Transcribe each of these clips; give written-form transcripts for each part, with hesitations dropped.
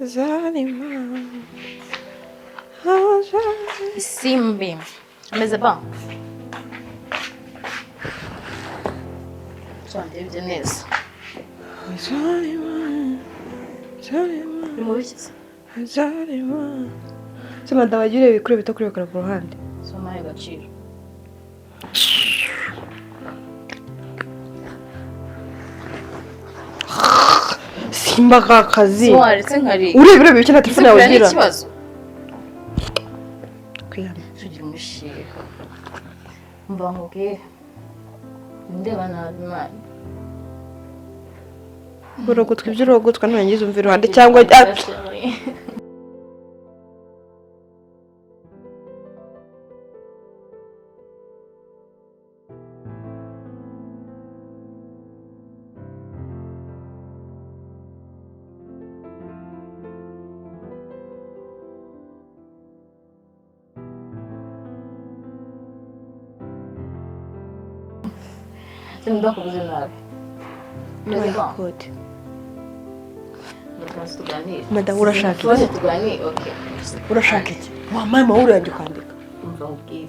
Zalima. Isimbi. Ameze ba? Ndebye neza. Zalima. Zalima. Ni mubi ki se? Zalima. Se madamu wagiye ureba ibikuru bito kurebekana ku ruhande. Soma agaciro. Simba ka kazi. So waretse nkari. Ureba ureba ibiki na telefone yawe Ese ugira. ikibazo. Kwihana. Tugira umushinga. Mva nkubwire. Ndeba nabi Imana. Urogotwa ibyo urogotwa nurangiza umva iruhande cyangwa Ndakubuze nabi. Meze ba? Kode. Ndakubuze tuganire. Madamu urashaka iki? Tubanze tuganire, okay. Urashaka iki? Wampaye amahoro yanjye ukandika. Umva nkubwire.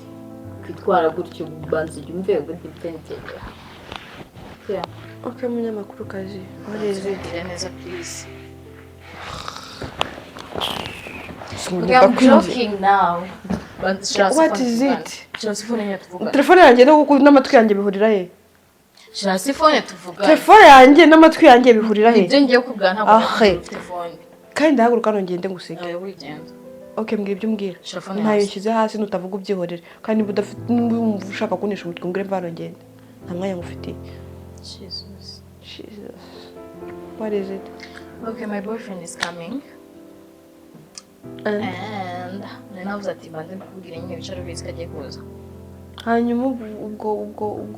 Kwitwara gutyo banza ujye umve gutyo ibitekerezo. Yeah. Okay, munyamakuru kazi. What is it? Tugire neza please. Okay, I'm Ndakwinjiye. joking now. What is it? Shira sifone nyine tuvugane. Telefone yanjye n'amatwi yanjye bihurira he? Shira sifone tuvugane. Telefone yanjye n'amatwi yanjye bihurira he? Ibyo ngiye kubwira ntabwo Ahe. ufite phone. Kandi ndahaguruka hano ngende ngusige. Nawe wigenda. Okay, mbwira ibyo umbwira. Shira phone Ntayo hasi. nshyize hasi nutavuga ubyihorere. Kandi niba udafite niba wumva ushaka kunisha umutwe mbwire mva hano ngende. Nta mwanya ngufitiye. Jesus. Jesus. What is it? Okay, my boyfriend is coming. And And nari navuze ati banze mbikubwire nyine wicare ubizi ko agiye kuza. hanyuma ubwo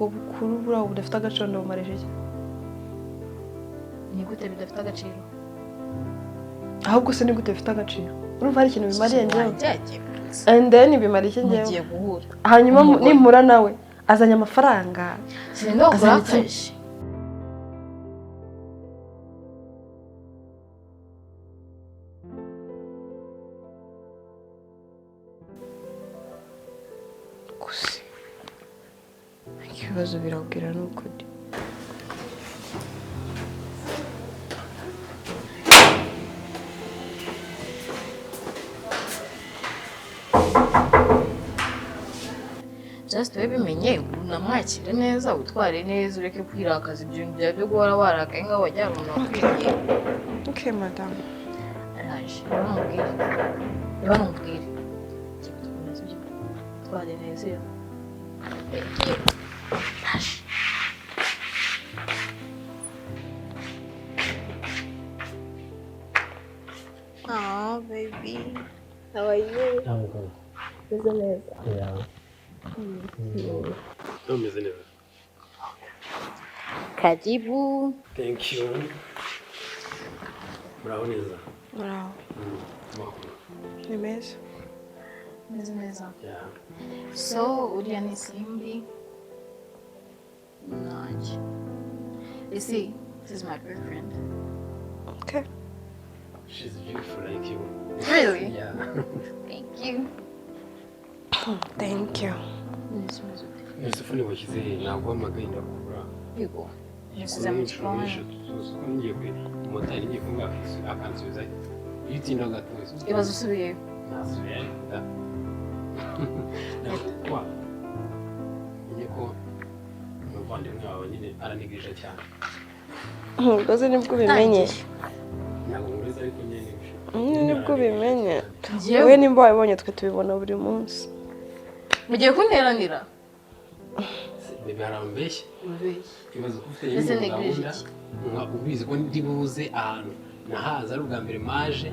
bukuru buriya budafite agaciro ndabumarije iki? Ni gute bidafite agaciro? Ahubwo se ni gute bifite agaciro? Urumva hari ikintu bimariye njyewe? Wanjye agiye kuza. And then bimara iki njyewe? Mugiye guhura. Hanyuma Umugore. nimpura nawe azanye amafaranga. Sinzi Azanye iki? urakaje. Gusa ibibazo biragwira ni ukuri. Just we bimenye unamwakire neza witware neza ureke kwirakaza ibyo bintu byawe byo guhora warakaye ngaho wajyana umuntu wakwiriye. Okay, madam. Araje reba namubwire reba namubwire tware neza iyo Araje. Oh, baby. How are you? I'm good. Meze neza. Yeah. Umeze neza. Karibu. Thank you. Muraho neza. Muraho. Amakuru. Ni meza. Meze neza. Yeah. So, uriya ni Simbi. Nanjye. You see, this is my boyfriend. Okay. She's beautiful like you. Really? Yeah. Thank you. Thank you. Yusufu ni washyize he? Naguhamagaye ndakubura. Yego. Yasize mu Inshuro gikoni. eshatu zose uko ngiye kwe umumotari ngiye kumwe akansubiza iyo utinda gato. Ibaze usubiyeyo. Nasubiye ariko da. Nakuwa. Menye ko umuvandimwe wawe nyine aranigirije cyane. Ubwo se nibwo ubimenye. Ntabwo nkureze ariko nyine ni Nyine nibwo ubimenye. Njyewe Wowe nimba wabibonye twe tubibona buri munsi. mugiye kunteranira. Bebe harambeshya. Urabeshya. Ibaze ko ufite Ese nyine negirije gahunda iki? nka ubizi ko ndi buze ahantu nahaza ari ubwa mbere maje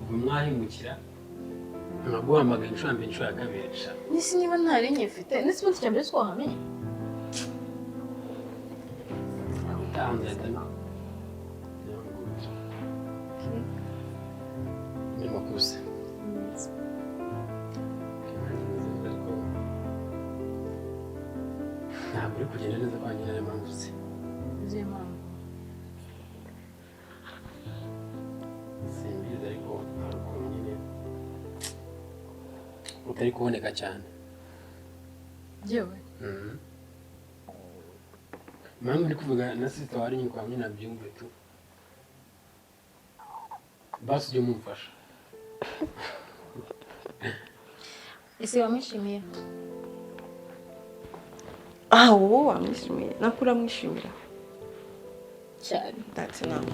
ubu mwahimukira nkaguhamagaye inshuro ya mbere inshuro ya kabiri sha Nisi niba ntari nyifite, nisi ubundi icya mbere si wahamenye. utaha nzahita ni makuze ariko ntabwo uri kugenda neza kwa nyina niyo mpamvu se Izihe mpamvu? simbizi. Utari kuboneka cyane. Yewe. Impamvu ndi kuvuga na sister wari nyine kwa nyine abyumve tu. Basi ujye umumfasha. Ese wamwishimiye? Ah, wowe wamwishimiye, nako uramwishimira. Cyane. That's enough.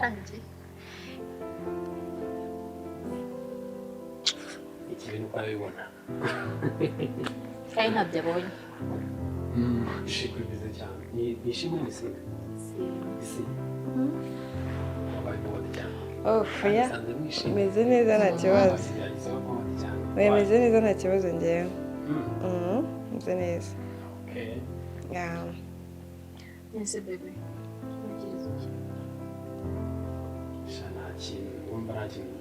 Anjye. Iki bintu uko arabibona. Kandi ntabyo abonye. Ishimwe ryiza cyane. Ni ishimwe ni isiga. Isi. Wabaye bold cyane. Oh, yeah. Nsanze mwishimye. Meze neza, nta kibazo. Isaba bold cyane. Oya, meze neza, nta kibazo ngewe. Meze neza. Okay. Yeah. Ese bebe. Ubwiriza iki? Sha, nta kintu ngomba, nta kintu,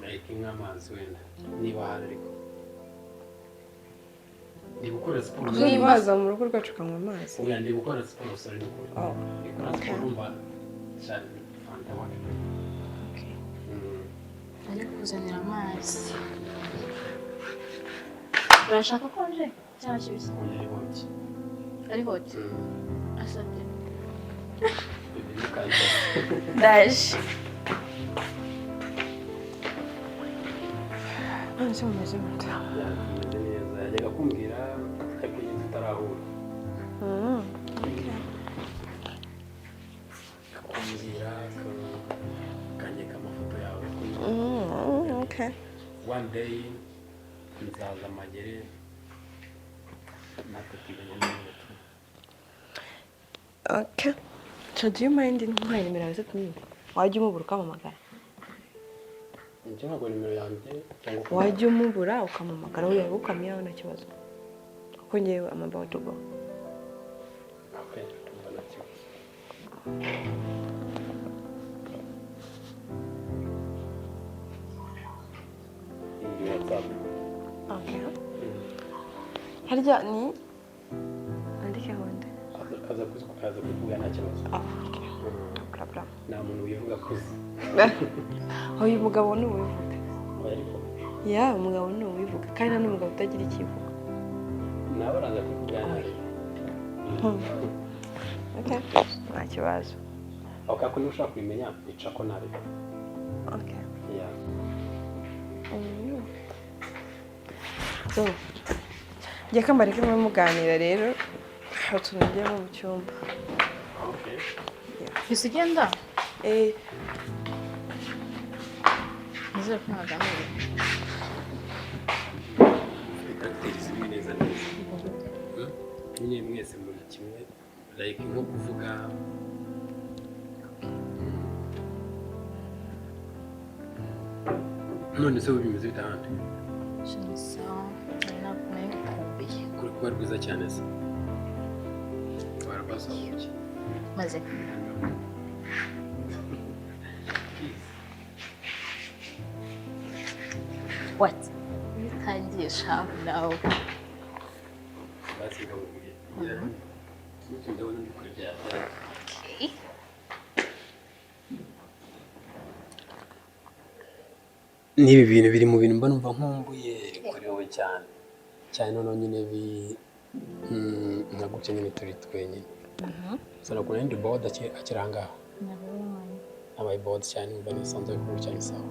like nk'amazi wenda niba ahari, ariko ndi gukora siporo. Niba waza mu rugo rwacu ukanywa amazi. Oya, ndi gukora siporo, sorry, ni ukuri. Oh. Ndi gukora siporo, urumva cyane fanta wacu. Okay. Ajya kuzanira amazi. Urashaka konje cyangwa kibisi? Oya, ari hot. Ari hot. Asante. Bebe, ntukanze. Ndaje. None se mumeze mute? Yeah, tumeze neza. Yajyaga kumbwira ariko nyine tutarahura. Okay. Kumbwira akanyeka amafoto yawe. Okay. One day nzaza amagere natwe tumenya neza tu. Okay. So do you mind ntwaye nimero yawe se tumwe? Wajya umubura ukampamagara? Njye ntabwo nimero yanjye cyangwa Wajya umubura ukampamagara, we ukamyaho, nta kibazo. Kuko ngewe I'm about to go. Okay, ndumva nta kibazo. Iyi WhatsApp. Okay. Harya ni andike honde. Aza kuvuga, nta kibazo. Ah, okay. Bla bla. Nta muntu wivuga akuze. Uyu mugabo ni uwivuga. Oya, ariko Yeah, umugabo ni uwivuga kandi nta n'umugabo utagira ikivuga. Nawe araza kuvuga nabi. Okay. Nta kibazo. Aho kako niba ushaka kubimenya ica ko nabi. Okay. Yeah. So, njye kambareke mube muganira rero, hari utuntu ngiyemo mu cyumba. Okay. Ese ugenda? Eh. Nizere ko mwaganiriye. Mufite caractère zimwe neza neza. Nyine mwese muri kimwe, like nko kuvuga. None se ubu bimeze bite ahandi? Sha, nari ngukumbuye. Kuri kuba rwiza cyane se warabasohoye. Maze. Please. What? Utangiye shahu nawe. Basi ngabubwiye ndabona ndi kure bya Okay. N'ibi bintu biri mu bintu mba numva nkumbuye kuri wowe cyane cyane. Noneho nyine bi nka gutya nyine turi twenyine. Gusa nakunda ndi bored akiri aha ngaha. Nabonye. Nabaye bored cyane, numva nisanzuye ariko gutya ni sawa.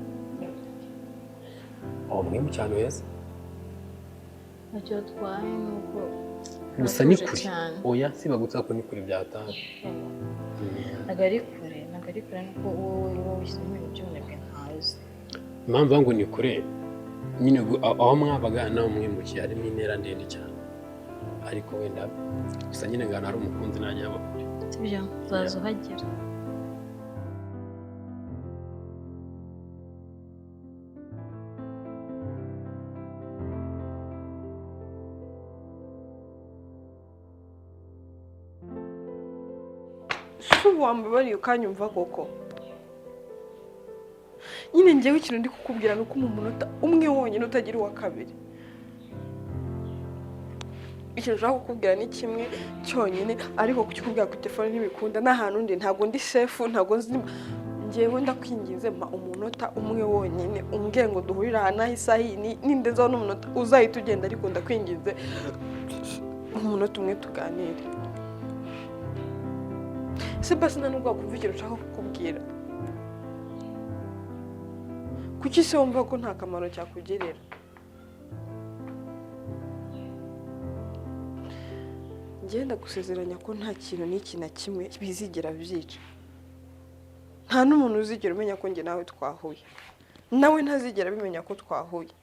Aho mwe mu cyane heza. Ntacyo batwaye nuko Gusa ni uratuje kure. cyane. Oya, siba gusa ko ni kure byatanga. Ntabwo ari kure, ntabwo ari kure, nuko wowe uba wishyizemo ibintu by'ubunebwe ntazi. Impamvu ngo ni kure nyine aho mwabaga naho mwimukiye harimo intera ndende cyane, ariko wenda gusa nyine ngana hari umukunzi najya aba kure. Sibyo, uzaza uhagera. Si ubu wambabariye ukanyumva koko? Nyine ngewe ikintu ndi kukubwira ni uko mu munota umwe wonyine utagira uwa kabiri, ikintu ushaka kukubwira ni kimwe cyonyine, ariko kukikubwira kuri telefone ntibikunda. N'ahantu ndi ntabwo ndi safe, ntabwo nzi. Ngewe Ngewe ndakwinginze, mpa umunota umwe wonyine, umbwiye ngo duhurire aha n'aho isaha iyi nindenzaho n'umunota uzahita ugenda, ariko ndakwinginze umunota umwe tuganire. Ese basi nta nubwo wakumva ikintu nshaka kukubwira? Kuki se wumva ko nta kamaro cyakugirira? Ngenda gusezeranya ko nta kintu n'iki na kimwe bizigera byica, nta n'umuntu uzigera umenya ko njye nawe twahuye, nawe ntazigera abimenya ko twahuye.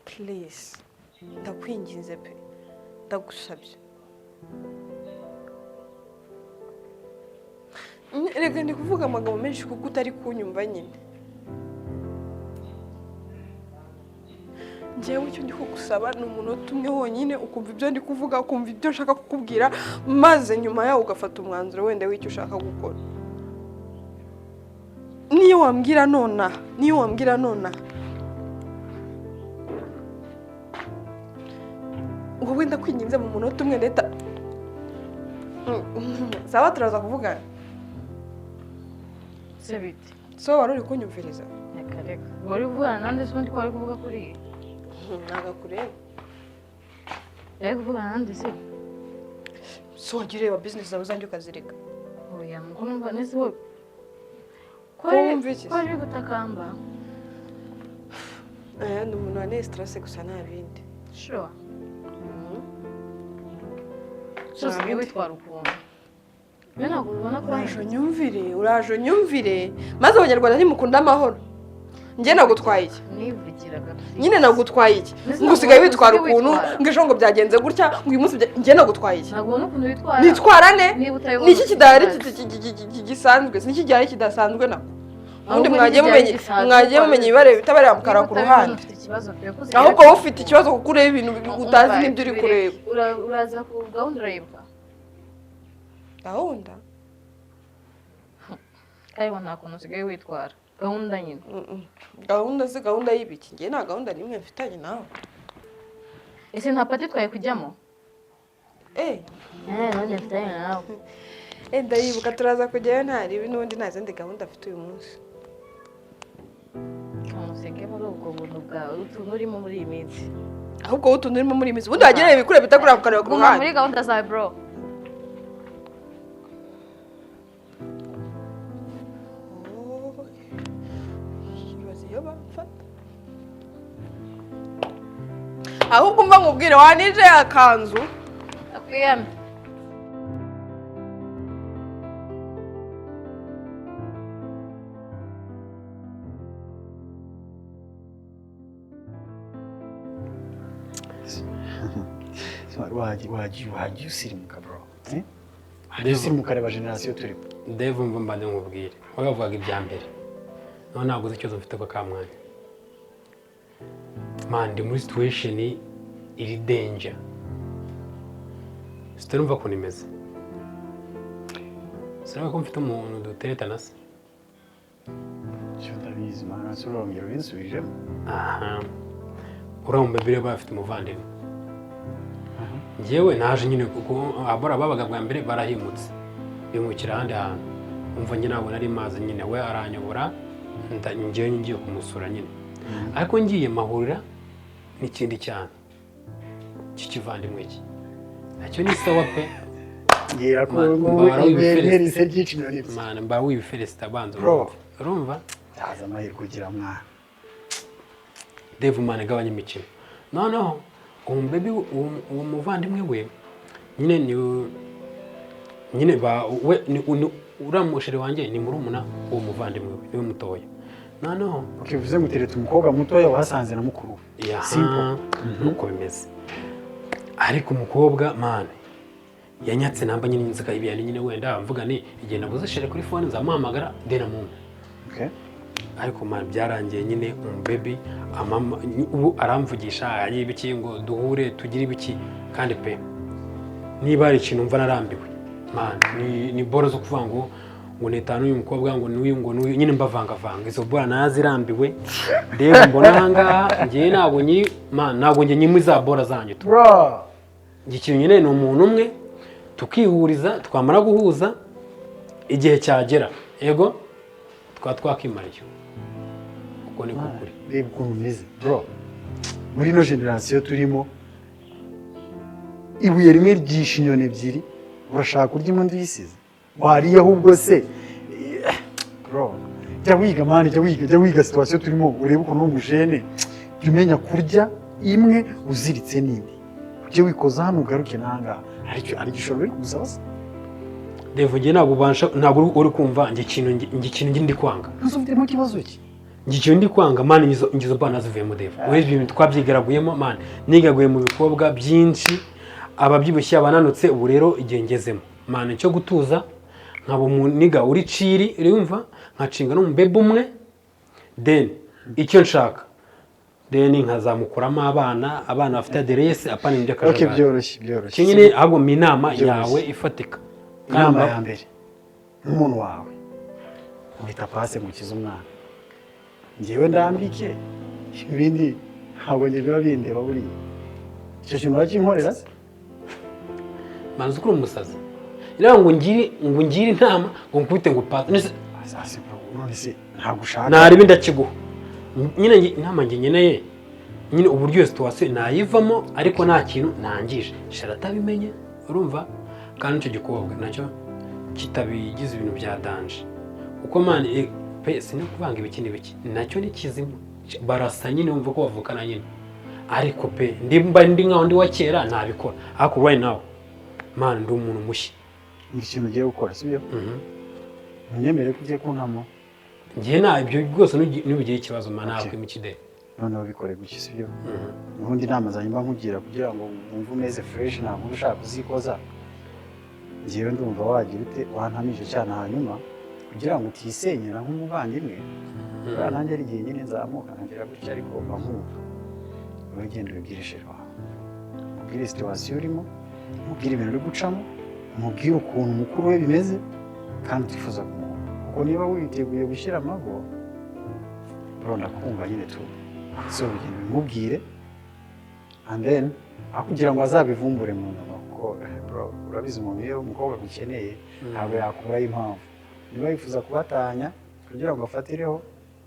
Please, ndakwinginze pe, ndagusabye. Reka ndi kuvuga amagambo menshi kuko utari kunyumva nyine. Njyewe icyo ndi kugusaba ni umunota umwe wonyine, ukumva ibyo ndi kuvuga, ukumva ibyo nshaka kukubwira, maze nyuma yawo ugafata umwanzuro wenda w'icyo ushaka gukora. Niyo wambwira nonaha, niyo wambwira nonaha, wowe ndakwinginze mu munota umwe ndahita sawa, turaza kuvugana. Se bite? So wari uri kunyumviriza? Reka reka. Wari kuvugana nande se ubundi ko wari kuvuga kuri iyi? Ntabwo akureba. Yari kuvugana nande se? So wajya ureba business zawe zanjye ukazireka. Oya, muko numva nese wowe. Ko wumva iki se? Ko ari gutakamba? Aya ni umuntu waneye stress gusa, nta bindi. Sure. So usigaye witwara ukuntu. Iyo ntabwo ubona ko Uraje unyumvire, uraje unyumvire. Maze Abanyarwanda ntimukunda amahoro. Njye nagutwaye iki? Nivugiraga. Nyine nagutwaye iki? Mbese Ngo usigaye ntabwo witwara usigaye ukuntu, witwara. ngo ejo ngo byagenze gutya, ngo uyu munsi njye nagutwaye iki? Ntabwo ubona ukuntu witwara. Nitwara ne? Niba utabibona Ni iki kidahari ukuntu gisanzwe? Ni iki gihari kidasanzwe nako? Ubundi Ahubwo mwagiye ni iki mumenye, gisanzwe, mwagiye mumenye ibibare bitabareba mukara Niba ku utabibona ruhande. ufite ikibazo pe, kuko usigaye Ahubwo wowe ufite ikibazo kuko ureba ibintu utazi n'ibyo uri kureba. Uraza ku gahunda urayibuka? Gahunda? Ariko nta kuntu usigaye witwara. Gahunda nyine. Gahunda se gahunda y'ibiki? Njye nta gahunda n'imwe mfitanye nawe. Ese nta party twaye kujyamo? None mfitanye nawe. Ndayibuka, turaza kujyayo nta ribi, n'ubundi nta zindi gahunda afite uyu munsi. Umuseke muri ubwo buntu bwawe, utuntu urimo muri iyi minsi. Ahubwo wowe utuntu urimo muri iyi minsi, ubundi wagira ureba ibikureba bitakureba ukareba ku Guma ruhande. muri gahunda zawe bro. Oh, ibaze iyo bamfata. Ahubwo umva nkubwire, wanije akanzu. Akwiyame. Wagiye usirimuka bro. Wagiye usirimuka, reba generation turimo. Dave, mva mbanze nkubwire, wowe wavugaga ibya mbere, nawe ntabwo uzi ikibazo mfite ko kamwanya. Man, ndi muri situation iri danger, sitarumva ukuntu imeze. Sinabona ko mfite umuntu duteretana se? Icyo ndabizi man, ese urongera ubinsubijemo? Aha, uriya mubebe rero bafite umuvandimwe. Njyewe naje nyine kuko abora babaga bwa mbere barahimutse, bimukira ahandi hantu. Umva, njye ntabwo nari mazi nyine, we aranyobora, njyewe ngiye kumusura nyine, ariko ngiye mahurira n'ikindi cyana cy'ikivandimwe cye, nacyo ni sawa pe. Ngira ko Man, mbara w'ibiferesite byinshi nibyo. Man, mba wibifelicita banza. Bro. Urumva, urumva? Ndaza amahirwe ugira mwana. Dave, man, igabanya imikino. Noneho uwo mubebi, uwo muvandimwe we nyine ni nyine ba we ni uriya musheri wanjye ni murumuna uwo muvandimwe we, niwe mutoya. Noneho Okay, bivuze ngo uteretse umukobwa mutoya wahasanze na mukuru we. Ya. Simple. Nuko bimeze. Ariko umukobwa, man, yanyatse namba nyine inzika ibiyani nyine, wenda mvuga ni igihe nabuze chéri kuri phone nzamuhamagara dena mumpe. Okay. Ariko man, byarangiye nyine umubebi amama ubu aramvugisha agira ibiki ngo duhure tugire ibiki. Kandi pe, niba hari ikintu mva narambiwe, man, ni boro zo kuvuga ngo nitanu uyu mukobwa, ngo n'uyu, ngo n'uyu nyine, mbavangavanga. Izo bora nazirambiwe rero. Mbona ahangaha ngewe ntabwo nyiri, man, ntabwo njye nyimwe za bora zanyu tu. Bro. Njye ikintu nyine ni umuntu umwe. Tukihuriza, twamara guhuza, igihe cyagera, yego, twaba twakimariye. Uko niko kuri. Reba ukuntu umeze, bro. Muri ino generasiyo turimo, ibuye rimwe ryishe inyoni ebyiri. Urashaka kurya imwe undi uyisize? Wariye ahubwo se? Bro, jya wiga, man, jya wiga, jya wiga situation turimo, urebe ukuntu uri umujene. Jya umenya kurya imwe uziritse n'indi, ujye wikoza hano ugaruke n'ahangaha. Hari igishoro biri kugusaba se? Devo, njye ntabwo ubasha, ntabwo uri kumva. Njye ikintu njye ndi kwanga. Ntuzi ufitemo ikibazo ki? Njye ikintu ndi kwanga, man, ngizo bana zivuyemo, Devo. Muri ibyo bintu twabyigaraguyemo, man, nigaguye mu bikobwa byinshi, ababyibushye, abananutse. Ubu rero igihe ngezemo, man, cyo gutuza, nkaba umuniga uri chill, urumva, nkacinga n'umubebe umwe, then icyo nshaka, then nkazamukuramo abana bafite aderese, apana ibintu Okay. by'akajagari. Byoroshye, byoroshye. Icyo nyine, ahubwo mu inama Byoroshye. yawe ifatika. Inama Kandi ya mbere, nk'umuntu wawe, uhita pase ngo ukize umwana, ngewe ndambike ibindi, ntabwo njye biba bindeba buriya. Icyo kintu urakinkorera se? Manzi, ukuri umusazi rero, ngo ngire inama, ngo nkubite ngo pase. Sasa bro, none se ntabwo ushaka? Narebe, ndakiguha nyine. Inama njye nkeneye nyine, uburyo iyo situation nayivamo ariko nta kintu nangije, shara atabimenye, urumva? Kandi icyo gikobwa nacyo kitabigize ibintu bya danger, kuko man, pe, si no kuvanga ibiki n'ibiki, nacyo ni kizima, barasa nyine, wumva ko bavukana nyine. Ariko pe, ndimba ndi nkaho ndi wa kera nabikora, ariko right now, man, ndi umuntu mushya. Ni ikintu ugiye gukora, sibyo? Mhm. Unyemere ko ugiye kuntamo. Njye nta ibyo rwose, ntugire ikibazo, man, Okay. nakwima ikideni. Noneho bikore gutya, sibyo? Ubundi inama zanjye mba nkugira kugira ngo wumve umeze fresh, ntabwo uba ushaka kuzikoza. Njyewe ndumva wagira ute, wantamije cyane, hanyuma kugira ngo utisenyera nk'umuvandimwe, buriya nanjye ari igihe nyine nzamuka nkagira gutya, ariko mba nkumva wowe genda ubibwire chéri wawe, umubwire situation urimo, umubwire ibintu uri gucamo, umubwire ukuntu mukuru we bimeze kandi utifuza kumubona, kuko niba witeguye gushyira amago, bro, ndakumva nyine tu. So ugenda ubimubwire, and then aho kugira ngo azabivumbure mu nyuma, kuko bro, urabizi, umuntu iyo umukobwa agukeneye ntabwo yakuburaho impamvu. Niba yifuza kubatanya kugira ngo afatireho,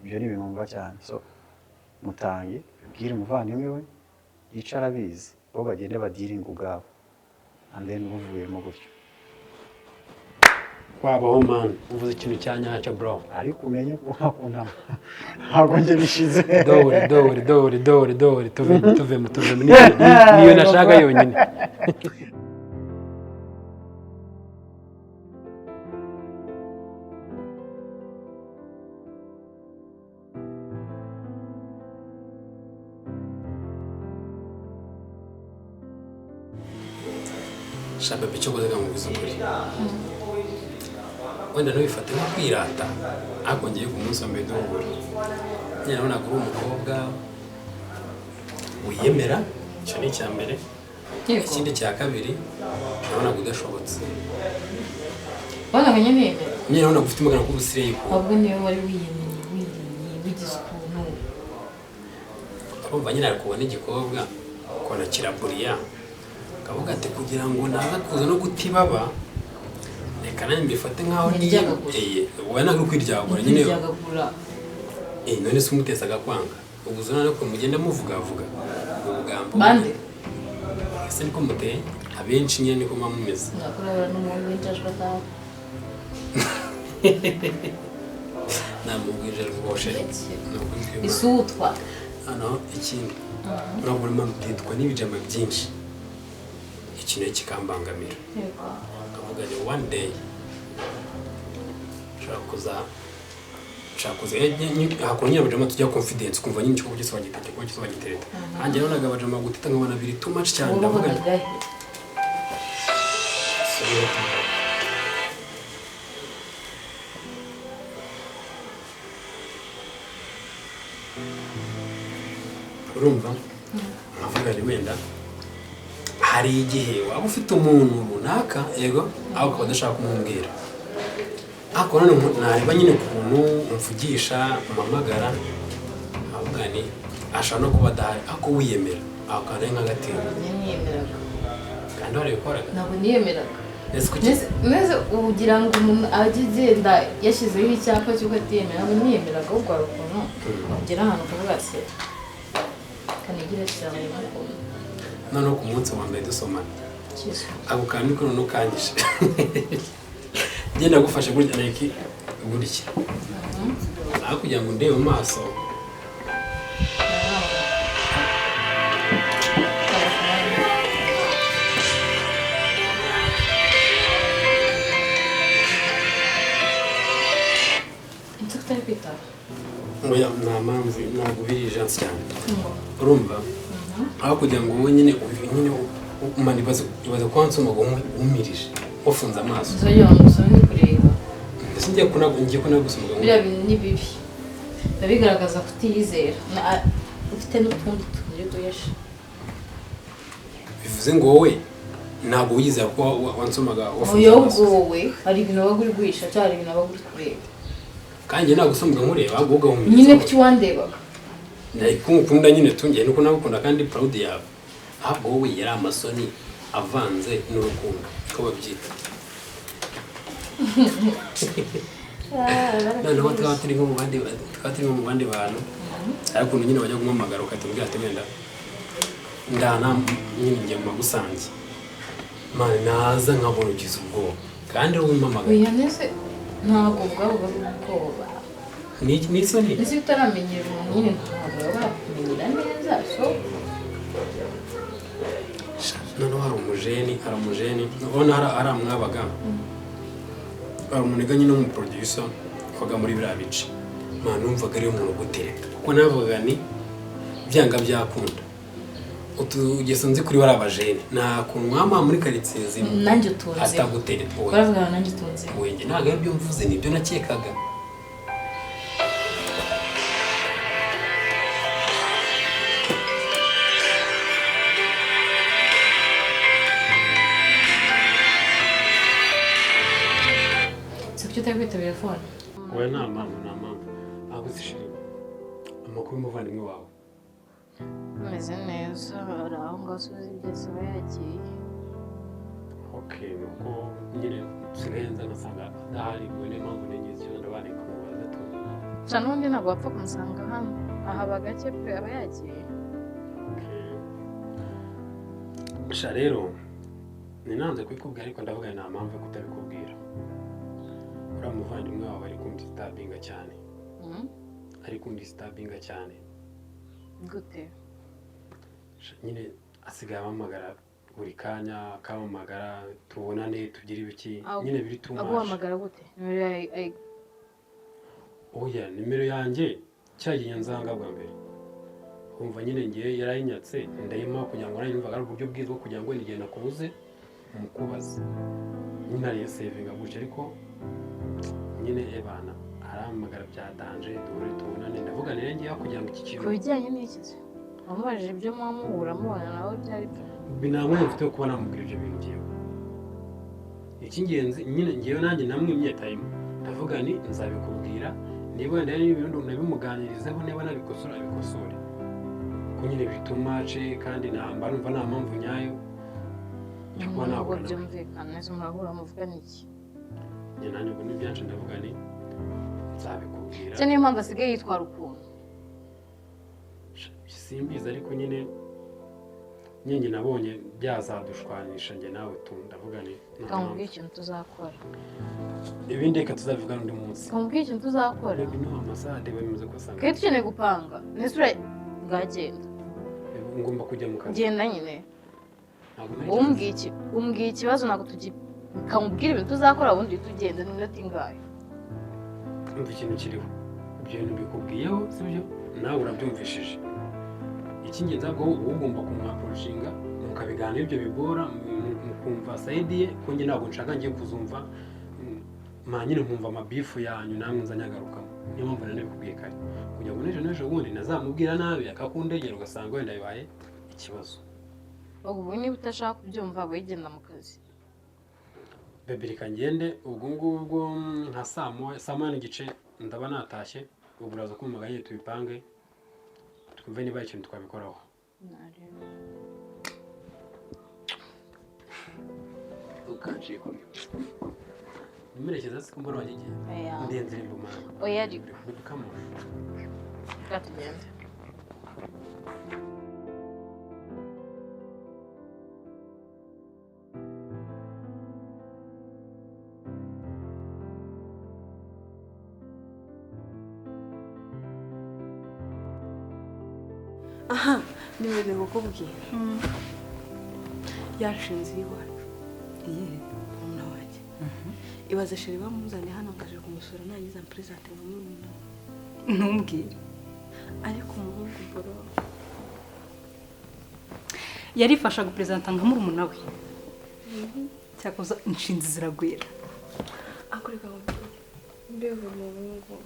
ibyo ni ibintu numva cyane. So mutange, ubwire umuvandimwe we yicara abizi, bo bagende badiringa ubwabo, and then buvuyemo gutyo. Wabaho, man, uvuze ikintu cya nyacyo, bro. Ariko umenye ko wakundana ntabwo njye bishize. Dore, dore, dore, dore, dore, tuvemo, tuvemo, tuvemo. Niyo nashaka yonyine. Shababe, icyo koze kamubwiza ukuri, wenda ntubifate nko kwirata, ariko ngiye ku munsi wa mbere duhura nyine nabonaga uri umukobwa wiyemera. Icyo ni icya mbere. Ikindi cya kabiri, nabonaga udashobotse. Wabonaga nyine yemera? Nyine nabonaga ufite umugana k'ubusireyi. Ahubwo niwe wari wiyemeye, wiyemeye, wigize ukuntu. Urumva nyine, ari kubona igikobwa ukabona kiraburiya, akavuga ati kugira ngo naza kuza no gutibaba, reka nanjye mbifate nkaho niye. Niryagagura. Wowe ntabwo uri kwiryagura nyine. Kwiryagagura. None se umutesi agakwanga, ubu uzana ko mugenda muvugavuga ubugambo? Bande? Ese niko muteye abenshi nyine, niko muba mumeze. Ngakurabura n'umuntu w'injajwa zawe. Nta muntu w'injajwa rwose, ni ukuri kw'Imana. Isutwa. Hano ikindi, ntabwo urimo gutitwa n'ibijama byinshi, ikintu kikambangamira, nkavuga ni one day nshobora kuza, nshobora kuza hakora nyine abajama tujya confidence, kumva nyine igikorwa cyose wagiteta, igikorwa cyose wagitereta. Nanjye nabonaga abajama guteta nkabona biri too much cyane, ndavuga nti wabonaga he? Sorry. Urumva, nkavuga ni wenda hari igihe waba ufite umuntu runaka, yego, ariko ukaba udashaka kumubwira. Ariko none nareba nyine ukuntu umvugisha, umpamagara, nkavuga ni ashobora no kuba adahari, ariko wiyemera, ako kantu ari nk'agatero. Ntabwo niyemeraga. Kandi warabikoraga. Ntabwo niyemeraga. Nese ugira ngo umuntu ajye agenda yashyizeho icyapa cy'uko atiyemera, ntabwo niyemeraga, ahubwo hari ukuntu ugera ahantu ukavuga ati kanigira cyane mukunda. Noneho ku munsi wa mbere dusomana ako kantu niko noneho kanyishe, ngenda gufashe gutya like gutya, aho kugira ngo ndebe mu maso. Oya nta mpamvu, ntabwo biri jansi cyane, urumva? Aho kugira ngo wowe nyine nyine umana ibaze ko wansomaga wumirije wafunze amaso. Nzongera ngusome kureba. Ese ngiye kunagusomaga? Biriya bintu ni bibi, biba bigaragaza kutiyizera, ufite n'utundi tuntu duhishe. Bivuze ngo wowe ntabwo wiyizera ko wansomaga wafunze amaso? Wowe hari ibintu wabaga uri guhisha cyangwa hari ibintu wabaga uri kureba. Kandi ntabwo usomwa nkureba, ahubwo ugahumiriza. Nyine kuki wandebaga? Ndakukunda nyine, tungiye nuko nagukunda kandi proud yawe. Ahubwo wowe yari amasoni avanze n'urukundo, ko babyita. Noneho twaba turi nko mu bandi, twaba turi nko mu bandi bantu, ariko ukuntu nyine bajya kumuhamagara ukatubwira ati wenda ndana nyine ngiye mu magusange, mani naza nkabona ugize ubwoba kandi uri umpamagaye. Oya nese ntabwo ubwabo bari ubwoba. Ni isoni. Ese utaramenyera umuntu nyine ntabwo baba bakumenyera neza, so noneho hari umujeni ubona hari amwabaga, hari umuniga nyine w'umuproducer wabaga muri biriya bice, mani numvaga ariwe muntu ugutereta, kuko navugaga ni byanga byakunda utugeso nzi kuri bari abajene, nta kuntu mwama muri karitsiye zimwe nanjye utunze atagutereta. Baravuga nanjye utunze. Wenge ntabwo aribyo mvuze, nibyo nakekaga. Si kuki utari kwitabira fone? Oya nta mpamvu, nta mpamvu. Ahubwo zishirimo amakuru y'umuvandimwe wawe. Ameze neza, ari aho ngaho asubiza ibyo aba yagiye. Okay, nuko nyine nsigaye nza ngasanga adahari, ubwo niyo mpamvu nengeze icyo ndabana kumubaza tu. Gusa n'ubundi ntabwo wapfa kumusanga hano, ahaba gake pe, aba yagiye. Okay. Sha rero ninanze kubikubwira ariko ndavuga nta mpamvu yo kutabikubwira. Uriya muvandimwe wawe ari kundistabinga cyane. Ari kundistabinga cyane. Gute? Nyine asigaye ampamagara buri kanya, akampamagara tubonane tugire ibiki, nyine biri too much. Aguhamagara gute? Nimero yawe? Oya nimero yanjye cyagiye nzanga bwa mbere. Umva nyine ngiye yarayinyatse ndayima kugira ngo nanjye numvaga ari uburyo bwiza bwo kugira ngo nigenda nakubuze mukubaze. Nyine ariyo savinga gutya, ariko nyine ebana arampamagara bya danger, duhure tubonane, ndavuga nire ngiye kugira ngo iki kintu. Ku bijyanye n'iki se? Wamubajije ibyo muhura mubona nawe byari byo? Nta mwanya mfite wo kuba namubwira ibyo bintu ngewe. Icy'ingenzi nyine ngewe nanjye namwimye time, ndavuga ni nzabikubwira niba wenda hari n'ibintu nabimuganirizeho, niba nabikosora abikosore, kuko nyine bituma ce kandi namba numva nta mpamvu nyayo yo kuba nahura nawe. Byumvikana neza, murahura muvugana iki? Njye nanjye ubwo n'ibyacu ndavuga ni nzabikubwira. Icyo niyo mpamvu asigaye yitwara ukuntu. Simbizi ariko nyine nyine nabonye byazadushwanisha njye nawe tu, ndavuga ni kamubwira ikintu tuzakora. Ibindi reka tuzabivuga undi munsi. Kamubwira ikintu tuzakora. Reba ino amasaha ndeba bimeze ko usanga. Kandi dukeneye gupanga. Nese ura ngagenda. Ngomba kujya mu kazi. Genda nyine. Umbwiye ikibazo ntabwo tugi kamubwira ibintu tuzakora ubundi tugenda n'iminota ingahe. Umva ikintu kiriho. Ibyo bintu bikubwiyeho sibyo? Nawe urabyumvishije. Icy'ingenzi ahubwo wowe ugomba kumwaporoshinga mukabiganira ibyo bigora, mukumva sayidi ye, ko njye ntabwo nshaka ngiye kuzumva ma nyine nkumva amabifu yanyu namwe nza nyagarukamo. Niyo mpamvu nari nabikubwiye kare kugira ngo n'ejo n'ejo bundi nazamubwira nabi akakundegera ugasanga wenda bibaye ikibazo. Ubu niba utashaka kubyumva wigenda mu kazi. Bebe reka ngende ubwo ngubwo nka saa moya n'igice ndaba natashye, ubu uraza kumpamagara tubipange twumve niba hari ikintu twabikoraho. Kanciko. Nimerekeza se kumbona wagiye. Oya. Ndenze rimbo mama. Oya, ariko. Come on. Reka tugende. Aha, nibagiwe kukubwira. Yanshinze iwacu. Iyihe? Murumuna wanjye. Ibaze chéri bamuzanye hano ngaje kumusura nangiza mpresente nka murumuna we. Ntumbwire. Ariko umuhungu bro. Yarifasha gupresenta nka murumuna we. Cyakoza inshinzi ziragwira. Akureka ngo mbega umuhungu.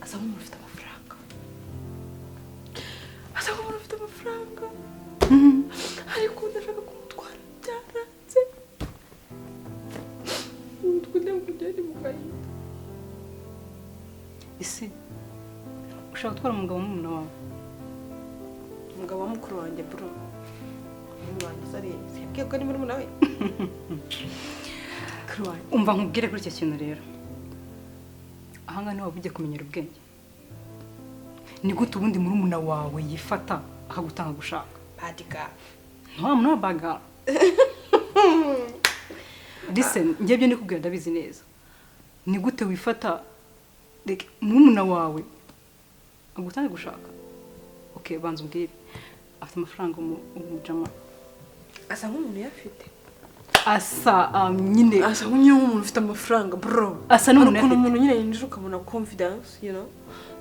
Asa nk'umuntu ufite amafaranga. Asa nk'umuntu ufite amafaranga. Ariko ndashaka kumutwara byaranze. Umutwe ndamugenda mu gahinda. Ese ushaka gutwara umugabo murumuna wawe? Umugabo wa mukuru wanjye bro. Mukuru wanjye sari yabwiye ko ari murumuna we. Mukuru wanjye. Umva nkubwire kuri icyo kintu rero. Aha ngaha niho waba ugiye kumenyera ubwenge. Ni gute ubundi murumuna wawe yifata akagutanga gushaka? Bad girl. No, I'm not a bad girl. Listen, njye ibyo ndikubwira ndabizi neza. Ni gute wifata like murumuna wawe agutanga gushaka? Okay, banza umbwire. Afite amafaranga umujama. Asa nk'umuntu uyafite. Asa nyine Asa nk'umuntu ufite amafaranga bro. Asa n'umuntu Hari ukuntu uyafite. umuntu nyine yinjira ukabona confidence, you know.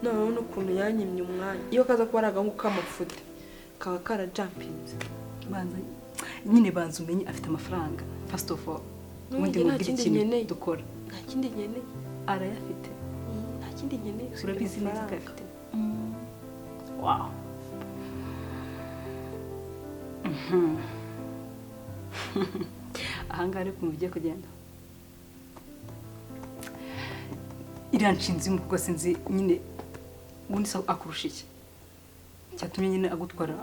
Noneho n'ukuntu yanyimye umwanya. Iyo kaza kuba ari agahungu k'amafuti kaba karajumpinze. Banza nyine banza umenye afite amafaranga first of all. Ubundi Nta mubwire kindi ikintu nkeneye. dukora. Nta kindi nkeneye. Arayafite. Nta kindi nkeneye usibye Urabizi neza ko amafaranga. ayafite. Wow. Aha ngaha ariko ukuntu bigiye kugenda. Iriya nshinzi y'umukobwa sinzi nyine ubundi se akurusha iki? Cyatumye nyine agutwara.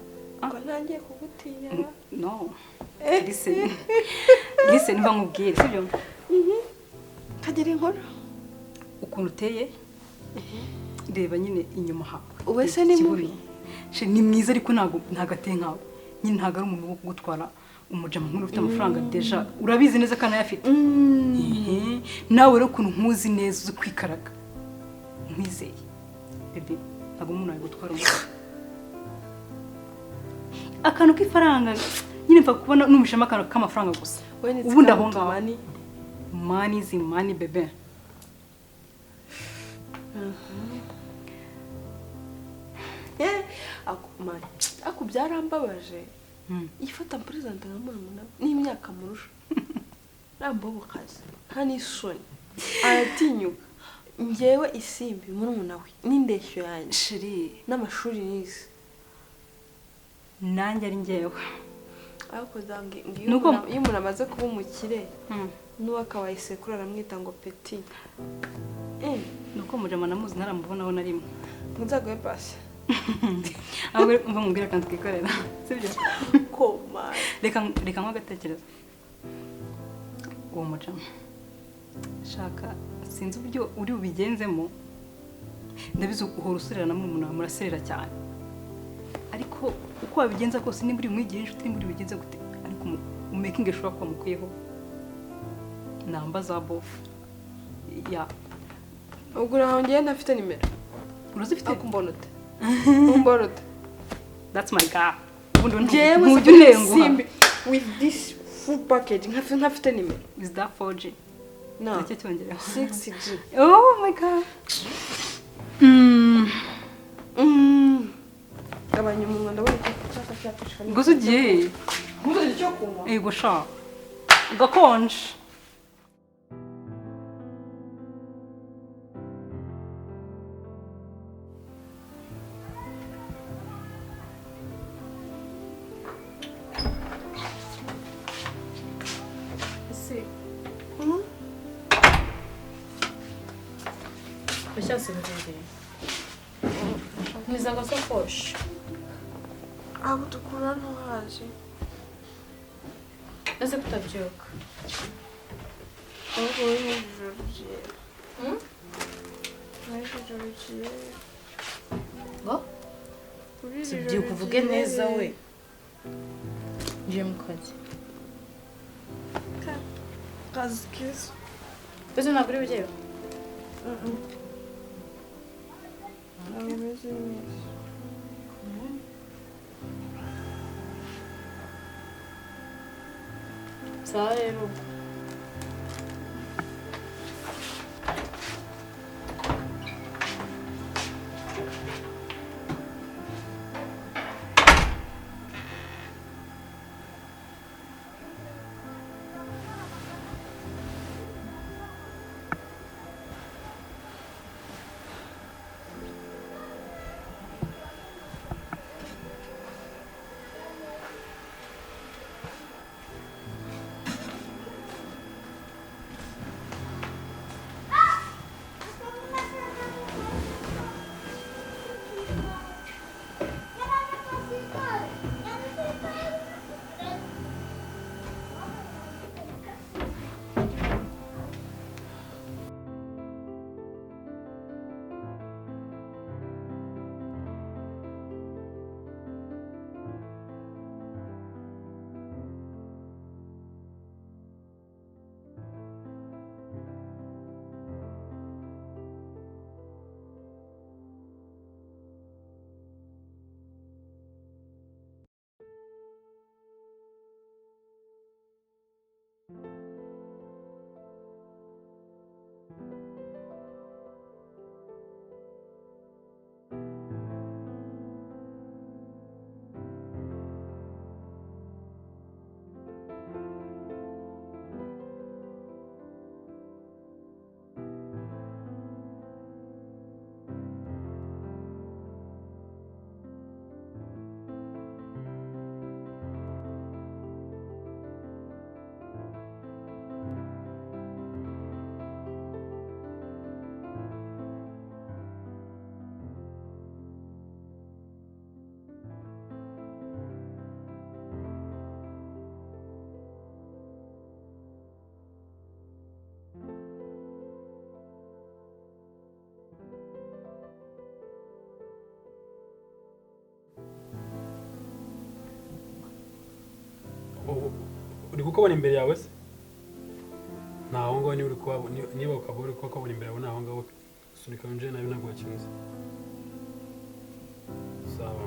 Ngo ntangiye kugutinya. No. Listen. Listen, mba nkubwire, sibyo? Kagira inkuru. Ukuntu uteye reba nyine inyuma hawe. Ubu ese ni mubi? She ni mwiza ariko ntago ateye nkawe. Nyine ntago ari umuntu wo kugutwara umujama nk'uri ufite amafaranga deja urabizi neza ko anayafite. Nawe rero ukuntu nkuzi neza uzi kwikaraga. Nkwizeye. Bebe, ntago umuntu yagutwara umujama. Akantu k'ifaranga nyine mfa kubona numishamo akantu k'amafaranga gusa. Ubundi aho ngaho. Money. Money is money bebe. Ako byarambabaje. Ifata president nka murumuna n'imyaka murusha. Rambobokazi. Nta n'isoni. Aratinyuka. Njyewe isimbi murumuna we n'indeshyo yanjye. Chéri, n'amashuri nize. Nanjye ari njyewe. Ariko zange iyo umuntu amaze kuba umukire n'uwakabaye sekuru aramwita ngo petit. Nuko mujama namuzi ntaramubonaho na rimwe. Nzaguhe pasi. Ahubwo umva mubwire akantu twikorera. Sibyo? Koma. Reka reka nk'agatekerezo. Uwo mujama. Shaka sinzi uburyo uri bubigenzemo. Ndabizi uhora userera na murumuna wawe muraserera cyane. Ariko uko wabigenza kose nimba uri umwigire inshuti nimba uri bubigenze gute ariko umaking sure ko wamukuyeho namba za bofu ya Ubwo uraho ngiye ntafite nimero. Urazifite? Ako mbona ute? Umbona ute? That's my girl. Ubundi Njyewe ntujya untenguha. Simbi with this full package ntafite nimero. Is that 4G? No. Nicyo cyongereho. 6G. Oh my god. Gabanya umunwa ndabona ko cyaka cyafashwe. Gusa ugiye. Ntuzajye icyo kunywa. Yego sha. Gakonje. Ese uracyasinziriye? Ntiza agasakoshi. Abo dukura ntuhazi. Ese kutabyuka. Ahubwo wowe n'ijoro rigiye. N'ijoro rigiye. Ngo? Sibyuka uvuge neza we. Ngiye mu kazi. Kazi keza. Ese ntabwo uri bugeyo? Ntabwo meze neza. Sawa rero ubwo. Uri kukubona imbere yawe se? Ntaho ngaho niba uri kuhabona, niba ukaba uri kukabona imbere yawe ntaho ngaho sunika winjire nabi ntabwo wakinze. Sawa.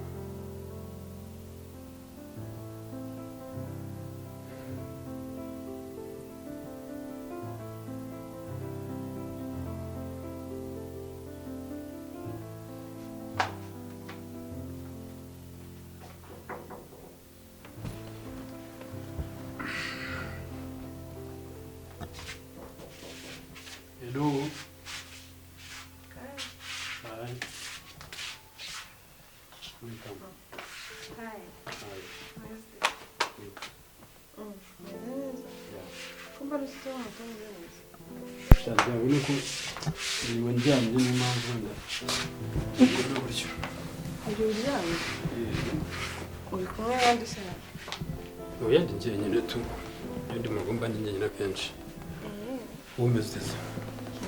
Hello. Hi. Welcome. Hi. Hi. Meze neza. Kumba rusite wa mutameze neza. Shaza ubona ko niba ndyamye niyo mpamvu wenda ubona gutyo. Uri uryamye? Uri kumwe n'abandi se? Oya ndi njyenyine tu. Iyo ndi mu rugo mba ndi njyenyine akenshi. Wowe umeze ute se?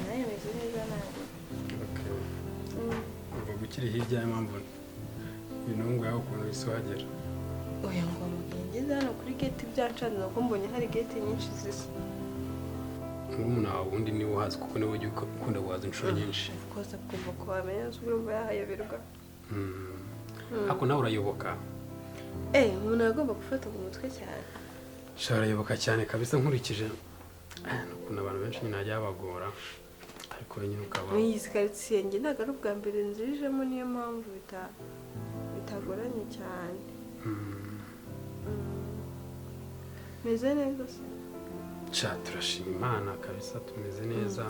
Nawe meze neza nanjye. Okay. Umva ukiri hirya y'impamvu ibintu yawe ukuntu wese uhagera. Oya ngo ngeze hano kuri gate byancanze kuko mbonye hari gate nyinshi zisa. Murumuna wawe ubundi niwe uhazi kuko niwe ujya ukunda guhaza inshuro nyinshi. Of course agomba kuhamenya urumva yahayoberwa. Ariko nawe urayoboka. Umuntu agomba gufata ku mutwe cyane. Sha urayoboka cyane kabisa nkurikije ukuntu abantu benshi nyine hajya habagora ariko nyine ukaba Muri iyi karitsiye njye ntabwo ari ubwa mbere nzijemo niyo mpamvu bitagoranye cyane. Meze neza se? Sha turashima Imana kabisa tumeze neza.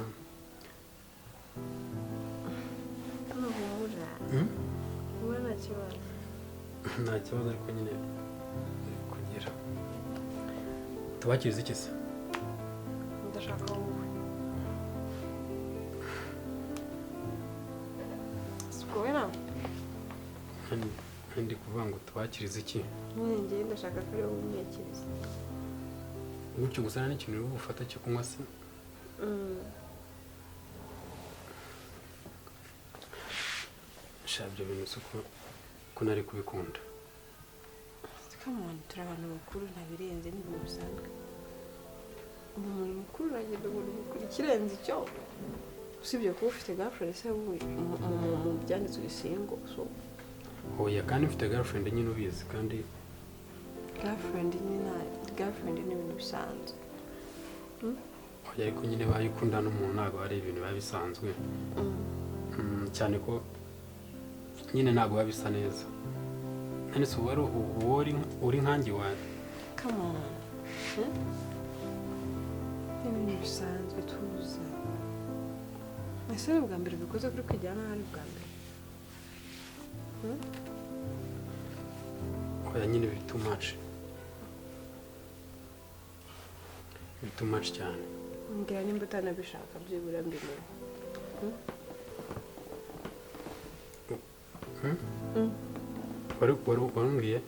Nuhumura. Humura nta kibazo. Nta kibazo ariko nyine kugira. Tubakiriza iki se? Ndashaka wowe. Siko wena? Ndi kuvuga ngo tubakirize iki? Nyine njye ndashaka ko ari wowe unyakiriza. Gutyo gusa nta n'ikintu uri bufate cyo kunywa se? Sha, ibyo bintu si ko nari kubikunda. Come on, turi abantu bakuru, ntabirenze, ni ibintu bisanzwe. Uri umuntu mukuru, uragenda umuntu mukuru. Ikirenze icyo, usibye kuba ufite girlfriend se, mu byanditswe uri single, so Oya, kandi mfite girlfriend nyine, ubizi kandi. Girlfriend nyine, girlfriend ni ibintu bisanzwe. Oya, ariko nyine bayikunda n'umuntu ntabwo ari ibintu biba bisanzwe. Cyane ko nyine ntabwo biba bisa neza. None se ubu wari uwo uri nkanjye wa Come on. Ni ibintu bisanzwe, tuza. Ese ni ubwa mbere ubikoze kuri kwijyana n'aho ari ubwa mbere? Oya nyine, biri too much, biri too much cyane. Mbwira nimba utanabishaka, byibura mbimenye. Wari warumbwiye.